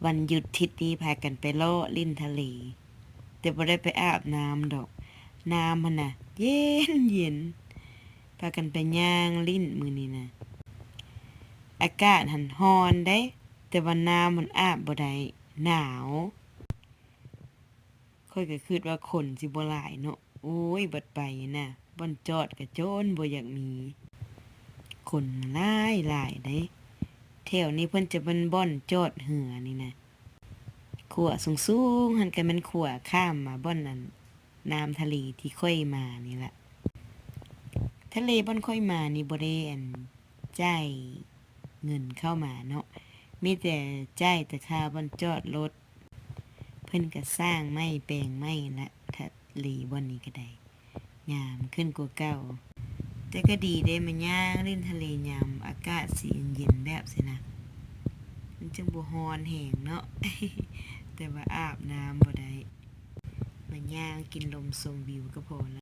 ວັນຢຸດທິດນີ້ພາກັນໄປເລາະຫຼິ້ນທະເລ ແຕ່ບໍ່ໄດ້ໄປອາບນ້ຳດອກ. ນ້ຳຫັ້ນນະເຢັນໆ. ພາກັນໄປຍ່າງຫຼິ້ນມື້ນີ້ນະ. ອາກາດຫັ້ນຮ້ອນເດ້ ແຕ່ວ່ານ້ຳຫັ້ນອາບບໍ່ໄດ້ ໜາວ. ຂ້ອຍກໍຄິດວ່າຄົນຊິບໍ່ຫຼາຍເນາະ. ໂອ້ຍ ບັດໄປນະ ບ່ອນຈອດກໍຈົນບໍ່ຢາກມີ ຄົນຫຼາຍໆເດ້. ແຖວນີ້ເພິ່ນຈະເປັນບ່ອນຈອດເຮືອນີ້ນະ. ຂົວສູງໆຫັ້ນກໍແມ່ນຂົວຂ້າມມາບ່ອນນັ້ນ ນ້ຳທະເລທີ່ຂ້ອຍມານີ້ລະ. ທະເລບ່ອນຂ້ອຍມານີ້ບໍ່ໄດ້ອັນ ຈ່າຍເງິນເຂົ້າມາເນາະ ມີແຕ່ຈ່າຍແຕ່ຄ່າບ່ອນຈອດລົດ. ເພິ່ນກະສ້າງໃໝ່ແປງໃໝ່ລະ ທະເລບ່ອນນີ້ກະໄດ້ງາມຂຶ້ນກວ່າເກົ່າ. ແຕ່ກະດີເດ້ ມາຍ່າງຫຼິ້ນທະເລຍາມອາກາດຊິເຢັນໆແບບຊີ້ນະ ມັນຈຶ່ງບໍ່ຮ້ອນແຮງເນາະ. ແຕ່ວ່າອາບນ້ຳບໍ່ໄດ້ ມາຍ່າງກິນລົມຊົມວິວກະພໍລະ.